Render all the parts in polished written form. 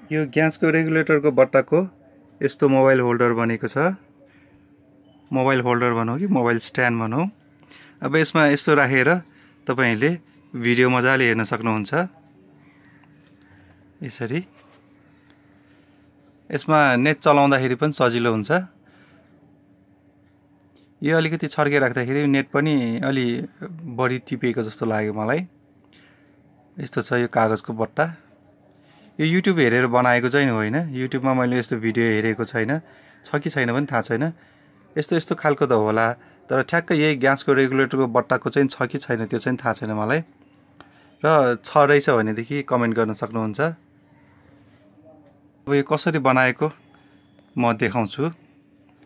यो ग्यासको रेगुलेटरको बट्टाको यस्तो मोबाइल होल्डर बनेको छ। मोबाइल होल्डर भनौँ कि मोबाइल स्ट्यान्ड भनौँ। अब यसमा यस्तो राखेर तपाईहरुले भिडियो मजाले हेर्न सक्नुहुन्छ। यसरी यसमा नेट चलाउँदाखेरि पनि सजिलो हुन्छ। यो अलिकति छड्के राख्दाखेरि नेट पनि अलि बढी टिपेको जस्तो लाग्यो मलाई। यस्तो छ यो कागजको बट्टा। यो युट्युब हेरेर बनाएको चाहिँ होइन। युट्युबमा मैले यस्तो भिडियो हेरेको छैन, छ कि छैन पनि थाहा छैन। यस्तो यस्तो खालको त होला, तर ठ्याक्क यही ग्यासको रेगुलेटरको बट्टाको चाहिँ छ कि छैन त्यो चाहिँ थाहा छैन मलाई। र छ रहेछ भनेदेखि कमेन्ट गर्न सक्नुहुन्छ। अब यो कसरी बनाएको म देखाउँछु।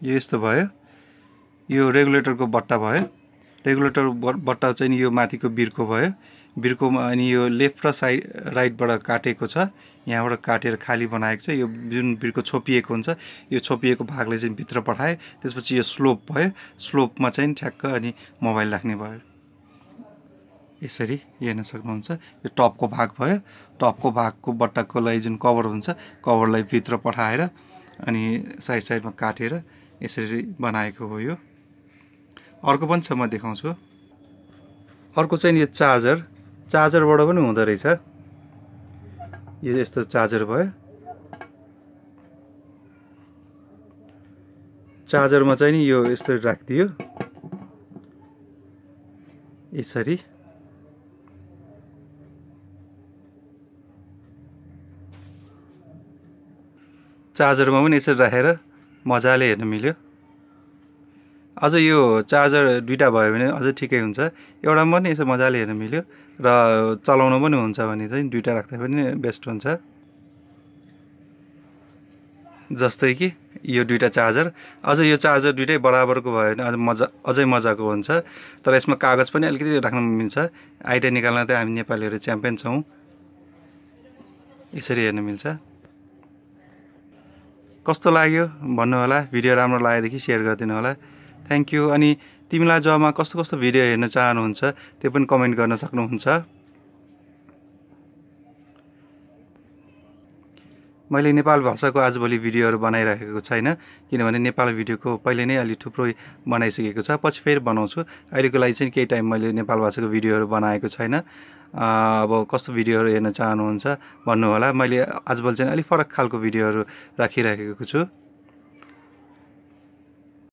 यो यस्तो भयो। यो रेगुलेटरको बट्टा भयो। रेगुलेटर बट्टा चाहिँ यो माथिको बिर्को भयो। बिर्कोमा अनि यो लेफ्ट र राइटबाट काटेको छ। यहाँबाट काटेर खाली बनाएको छ। यो जुन बिर्को छोपिएको हुन्छ, यो छोपिएको भागले चाहिँ भित्र पठाए। त्यसपछि यो स्लोप भयो। स्लोपमा चाहिँ ठ्याक्क अनि मोबाइल राख्ने भयो। यसरी हेर्न सक्नुहुन्छ। यो टपको भाग भयो। टपको भागको बट्टाको लागि जुन कभर हुन्छ, कभरलाई भित्र पठाएर अनि साइड साइडमा काटेर यसरी बनाएको हो। यो अर्को पनि छ, म देखाउँछु। अर्को चाहिँ यो चार्जर। चार्जरबाट पनि हुँदो रहेछ। यो यस्तो चार्जर भयो। चार्जरमा चाहिँ नि यो यस्तो राखिदियो यसरी। चार्जरमा पनि यसरी राखेर मजाले हेर्न मिल्यो। अझ यो चार्जर दुईटा भयो भने अझ ठिकै हुन्छ। एउटामा पनि यसो मजाले हेर्न मिल्यो र चलाउन पनि हुन्छ भने चाहिँ दुईटा राख्दा पनि बेस्ट हुन्छ। जस्तै कि यो दुईटा चार्जर, अझ यो चार्जर दुईटै बराबरको भयो भने अझै मजाको हुन्छ। तर यसमा कागज पनि अलिकति राख्न मिल्छ। आइडिया निकाल्न त हामी नेपालीहरु च्याम्पियन छौं। यसरी हेर्न मिल्छ। कस्तो लाग्यो भन्नु होला। भिडियो राम्रो लागेदेखि शेयर गरिदिनु होला। Thank you. अनि तिमीलाई जबमा कस्तो कस्तो भिडियो हेर्न चाहनुहुन्छ त्यो पनि कमेन्ट गर्न सक्नुहुन्छ। मैले नेपाल भाषाको आजभोलि भिडियोहरु बनाइराखेको छैन, किनभने नेपाली भिडियोको पहिले नै अलि थुप्रो बनाइसकेको छ। पछि फेरि बनाउँछु। अहिलेको लागि चाहिँ केही टाइम मैले नेपाल भाषाको भिडियोहरु बनाएको छैन। अब कस्तो भिडियोहरु हेर्न चाहनुहुन्छ भन्नु होला। मैले आजभोलि चाहिँ अलि फरक खालको भिडियोहरु राखिराखेको छु।